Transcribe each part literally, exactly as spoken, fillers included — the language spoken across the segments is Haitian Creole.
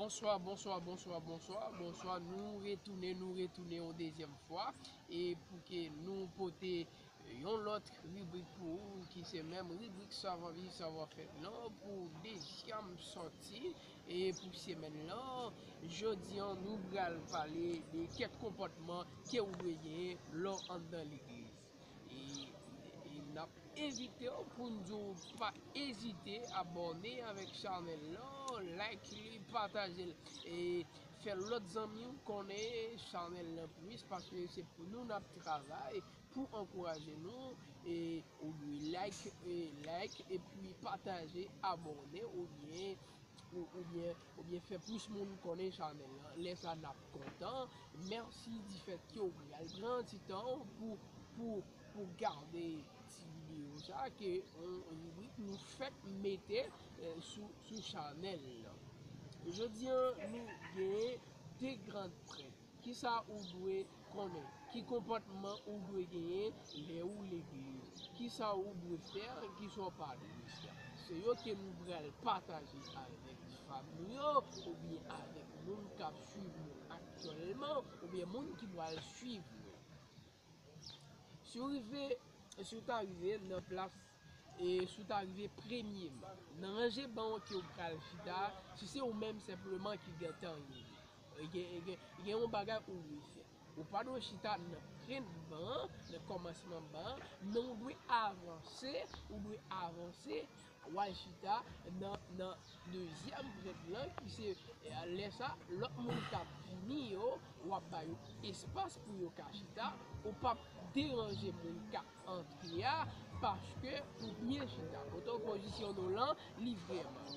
Bonswa, bonswa, bonswa, bonswa, bonswa. Nou retounen, nou retounen yon dezyèm fwa. E pou ke nou pote yon lòt ribrik pou ou, ki se menm ribrik Savoir Vivre, Savoir Faire lan, pou dezyèm sòti. E pou semèn lan, jodi an, nou pral pale de kèk konpòtman ke ou dwe genyen lè w anndan legliz. E, e n ap envite w pou n di w pa ezite abòne avèk chanèl lan, like li, pataje l, e fè lòt zanmi w konnen chanèl lan plis, paske se pou nou n ap travay, pou ankouraje nou, e ou dwe like, e like, epi pataje, abòne, oubyen, ou, oubyen, oubyen fè plis moun konnen chanèl lan. Lè sa n ap kontan. Mèsi difèt ke w pral pran ti tan w pou, pou, pou gade ti videyo sa ke yon ribrik nou fèk mete, eh, sou, sou chanèl lan. Jodi an, nou genyen de gran prèt. Kisa ou dwe konnen? Ki konpòtman ou dwe genyen lè ou legliz? Kisa ou dwe fè? Kisa ou pa dwe fè? Se yo ke nou pral pataje avèk fanmi nou yo, oubyen avèk moun k ap swiv nou aktyèlman, oubyen moun ki pral swiv nou. Si w rive, si w ta rive nan plas, e si w ta rive premye, nan ranje ban ke w pral chita, si se ou menm senpleman ki gentan rive, e gen, e gen, e gen yon bagay ou dwe fè. Ou pa dwe chita nan pwen ban an, nan kòmansman ban an, men ou dwe avanse, ou dwe avanse, w al chita nan, nan dezyèm pwen lan, ki se, e, lè sa, lòt moun k ap vini yo, w ap ba yo espas pou yo ka chita, ou p ap deranje moun k ap antre a, paske ou byen chita. Kote w pozisyonnen w lan, li vrèman.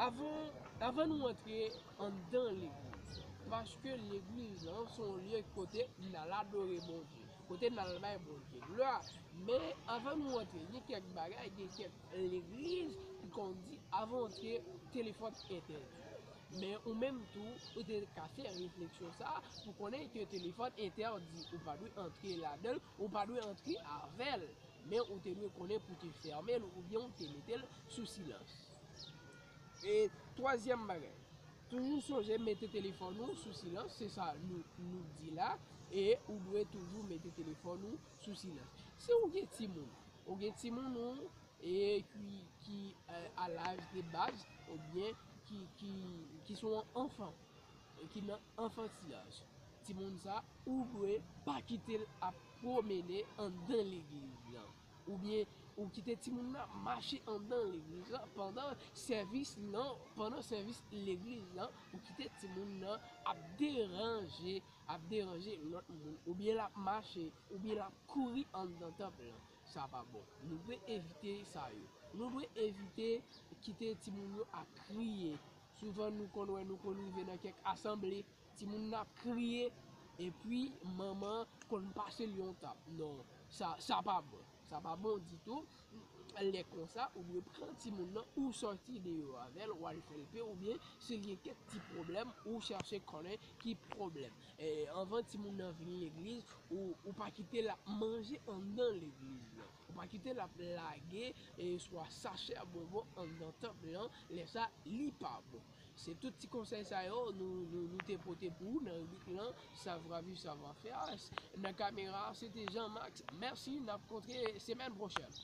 Avan, avan nou antre anndan legliz, paske legliz lan se yon lye kote n al adore Bondye, kote n al bay Bondye glwa. Men avan nou antre, gen kèk bagay, gen kèk legliz ki konn di avan antre, telefòn entèdi. Men ou menm tou, ou te ka fè refleksyon sa a pou konnen ke telefòn entèdi, ou pa dwe antre ladan l, ou pa dwe antre avè l. Men ou te dwe konnen pou te fèmen l oubyen ou te mete l sou silans. E twazyèm bagay, toujou sonje mete telefòn ou sou silans, se sa nou, nou di la, e ou dwe toujou mete telefòn ou sou silans. Si ou gen timoun, ou gen timoun ou, e ki, ki, eh, a laj de baz, oubyen ki, ki, ki se yon anfan, e ki nan anfantiyaj. Timoun sa, ou dwe pa kite l ap pwomennen anndan legliz lan. Oubyen, ou kite timoun nan mache anndan legliz lan pandan sèvis lan, pandan sèvis legliz lan, ou kite timoun nan ap deranje, ap deranje lòt moun, oubyen l ap mache, oubyen l ap kouri anndan tanp lan. Sa pa bon. Nou dwe evite sa yo. Nou dwe evite kite timoun yo ap kriye. Souvan nou konn wè, nou konn rive nan kèk asanble, timoun nan ap kriye, epi manman konn pase l yon tap. Non, sa, sa pa bon. Sa pa bon ditou. Lè konsa, ou dwe pran timoun nan, ou sòti deyò avè l, w al fè l pe, oubyen si l gen kèk ti pwoblèm, ou chèche konnen ki pwoblèm. E, anvan timoun nan vin legliz, ou, ou pa kite l ap manje anndan legliz lan. Ou pa kite l ap lage, e, swa sachè bonbon anndan tanp lan, lè sa, li pa bon. Se tout ti konsèy sa yo nou, nou, nou te pote pou ou nan ribrik lan, Savoir Vivre, Savoir Faire. Nan kamera, se te Jean Max. Mèsi, n ap kontre semèn pwochèn.